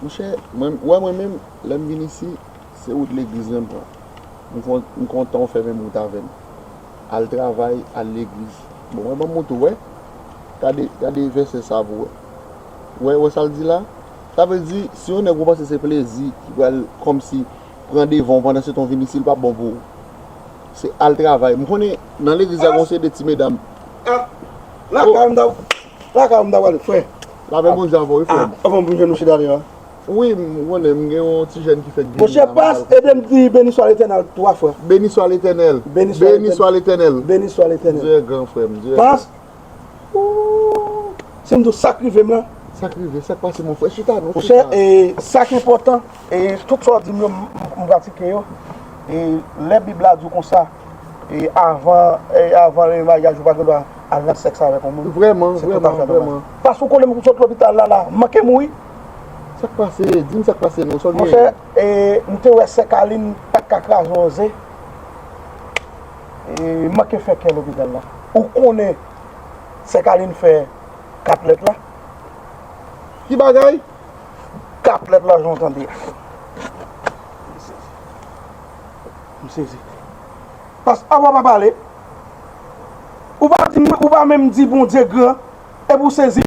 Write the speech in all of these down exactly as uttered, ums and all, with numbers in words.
Monchè, mwen, w wè mwen menm, lè m vin isi, se wout legliz mwen m pran. M kon-, m kontan w fè menm wout avè m. Al travay, al legliz. Bon, mwen ban m montre w, wè. Gade, gade vèsè sa pou w wè. Wè, wè sa l di la? Sa vle di, si yon nèg ou panse se plezi ki pral kòmsi pran devan w pandan se tan w vin isi, l p ap bon pou ou. Se al travay. M konnen nan legliz la gon seri de ti medam. Ah, lakay m ta, lakay m ta pral, frè. Lapè Bondye avè w, wi, frè m. Ah, avan pou m jwenn nou chita deyò. Wi, m konnen m gen yon ti jèn ki fèk vini la. Monchè, pas, ede m di, Béni soit l'Éternel, twa fwa. Béni soit l'Éternel. Béni soit l'Éternel. Béni soit l'Éternel. Dieu est grand, frè m. Dieu est grand. Pas, ooh, si m di w sa k rive m la. Sa k rive, sa k pase, mon frè? Chita non, chita. Monchè, e, sa k enpòtan, e, tout sa w di m yo, m, m, m pratike yo. E, lè Bib la di w konsa, e, avan, e, avan le maryaj, ou pa gen dwa al nan sèks avèk yon moun. Vrèman, vrèman, vrèman. Pas ou konnen m sot lopital la, la, m manke mouri. Sa k pase? Di m sa k pase non, sa w genyen? Monchè, e, m te wè sè Kalin pa t ka kraze yon ze. E, m manke fè kè lopital la. Ou konnen sè Kalin fè kat lèt la? Ki bagay? Kat lèt la, jan w tande a. M sezi. Pas, apa w pa pale? Ou pa di, ou pa menm di Bondye gran, epi w sezi.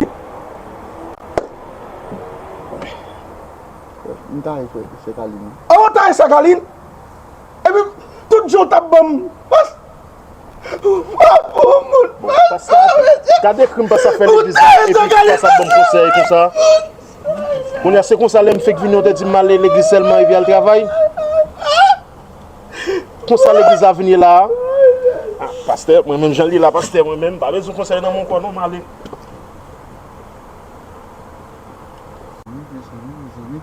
M ta ye frè, sè Kalin. Apa w ta ye sè Kalin? Epi, tout jan w t ap ban m. Pas, Pastè, gade krim pastè fè legliz la, epi pastè ap ban m konsèy konsa. Kounye a, se konsa lè m fèk vini, ou te di m ale legliz sèlman epi al travay. Konsa legliz la vini la. Ah, pastè, mwen menm jan li la, pastè, mwen menm, pa bezwen konsèy nan men w ankò non, m ale. Wi, mezanmi, mezanmi.